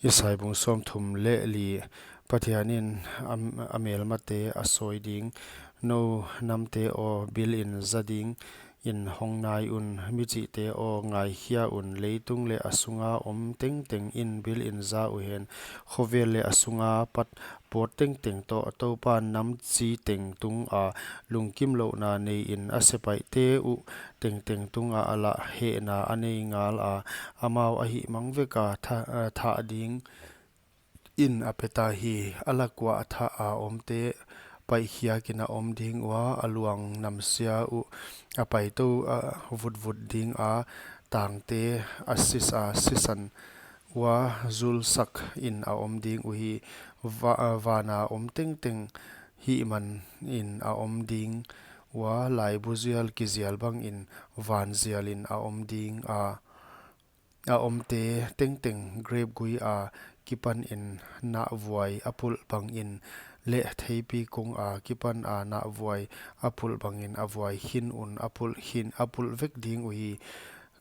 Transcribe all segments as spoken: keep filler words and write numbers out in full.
Isai bung sawmthum leh li. Pathianin a, a melmate a sawi ding. Nou namte aw, bil in za dingin hong nai un. Mi chihte aw, ngaikhia un. Leitung leh a sunga om tengteng in bil in za uhen. Khovel leh a sunga pat pawt tengteng toh, Toupan nam chi teng tunga lungkimlouhna neiin, a sepaihte uh tengteng tunga a lah hehna a nei ngala, amau a hihmang veka tha-, eh, thah dingin a peta hi. A lak uah a thah a omte paihkhiakin a om ding ua, a luang namsia uh a paitou a vutvut dinga, tangte a sisa sisan ua zulsakin a om ding uhi. Va-, vana om tengteng hihmanin a om ding ua, laibu zial kizial bangin van zialin a om dinga, a omte tengteng grep gui akipanin nahvuai a pulh bangin, leh theipi kung akipan a nahvuai a pulh bangin a vuai khin un, a pulh khin, a pulh vek ding uhi.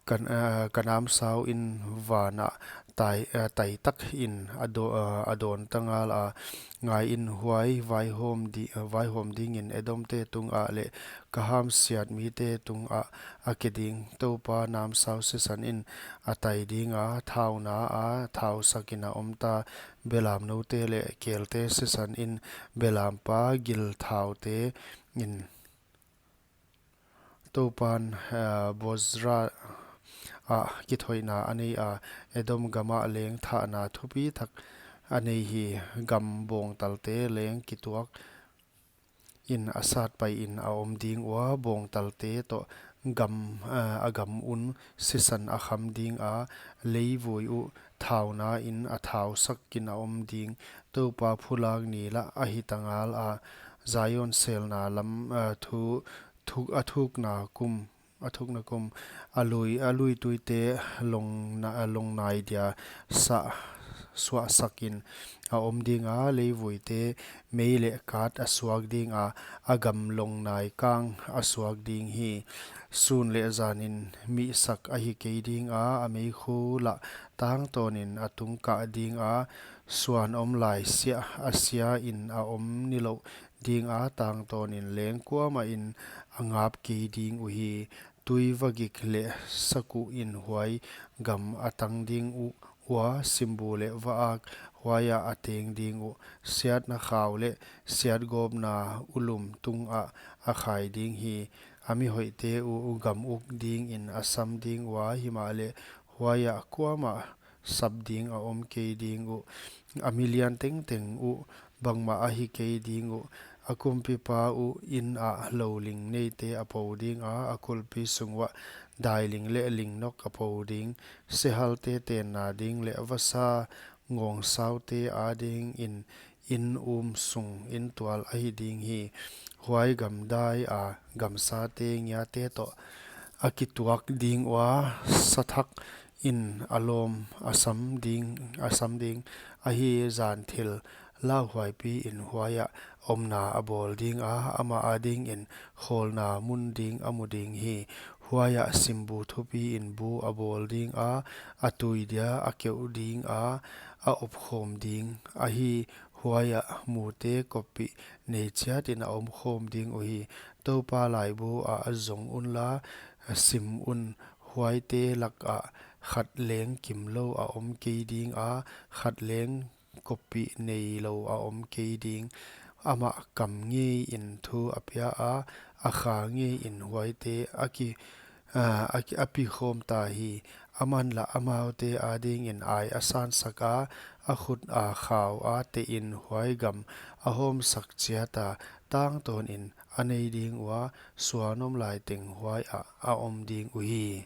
Ka, eh, ka namsau in vanah tai, eh, taitakin a do-, eh, a dawn ta ngala, ngaiin, huai vaihawm di-, eh, vaihawm dingin Edomte tungah leh ka hamsiat mite tungah a ke ding. Toupa namsau sisanin a tai dinga, thauna a thausakin a omta, belamnoute leh kelte sisanin belampa gilthaute in. Toupan, eh, Bozra ah kithoihna a nei a, Edom gamah leng thahna thupi thak a nei hi. Gam bawngtalte leng kituakin a satpaihin a om ding ua, bawngtalte toh gam, eh, a gam un sisan a kham dinga, leivui uh thaunain a thausakin a om ding. Toupa phulak ni lah a hita ngala, Zion selna lam, eh, thu, thuk, a thukna kum, a thukna kum, a lui, a luituite long na-, a longnai dia sa-, suahsakin a om dinga, leivuite mei leh kat a suak dinga, a gam longnai kang a suak ding hi. Sun leh zanin mihsak ahi kei dinga, a meikhu lah tangtawnin a tungkah dinga, suan om lai siah a siain a om nilouh dinga, tangtawnin leng kuamahin a ngap kei ding uhi. Tui vagik leh sakuhin huai gam a tang ding uh ua, simbu leh vaak huaiah a teng ding uh. Siatna khau leh siatgawpna ulum tungah a khai ding hi. A mihoihte uh gam uk dingin a sam ding ua, himahleh huaiah kuamah sap ding a om kei ding uh. A milian tengteng uh bangmah ahi kei ding uh. A kumpipa uh in ah louling neite a po dinga, a kulpi sung uah dailing leh lingnok a po ding. Sehalte tenna ding leh vasa ngawngsaute adingin in um sung in tual ahi ding hi. Huai gam dai a gamsate ngiate toh a kituak ding ua, sathak in a lawm a sam ding, a sam ding ahi. Zan thil lauhuaipiin huaiah omna a bawl dinga, amah adingin khawlna mun ding a mu ding hi. Huaiah simbu thupiin bu a bawl dinga, a tui dia a keuh dinga, a opkhawm ding ahi. Huaiah mute koppih nei chiatin a omkhawm ding uhi. Toupa laibu ah zong unla, sim un. Huaite lakah khat leng kimlou a om kei dinga, khat leng koppih neilou a om kei ding. Amah kam ngeiin thu a pia a, a kha ngeiin huaite a ki, ah, a ki, a pikhawm ta hi. Aman lah amaute adingin ai a sansak a, a khut a khau a tein huai gam a hawmsak chiata, tangtawnin a nei ding ua, suan om lai teng huaiah a om ding uhi.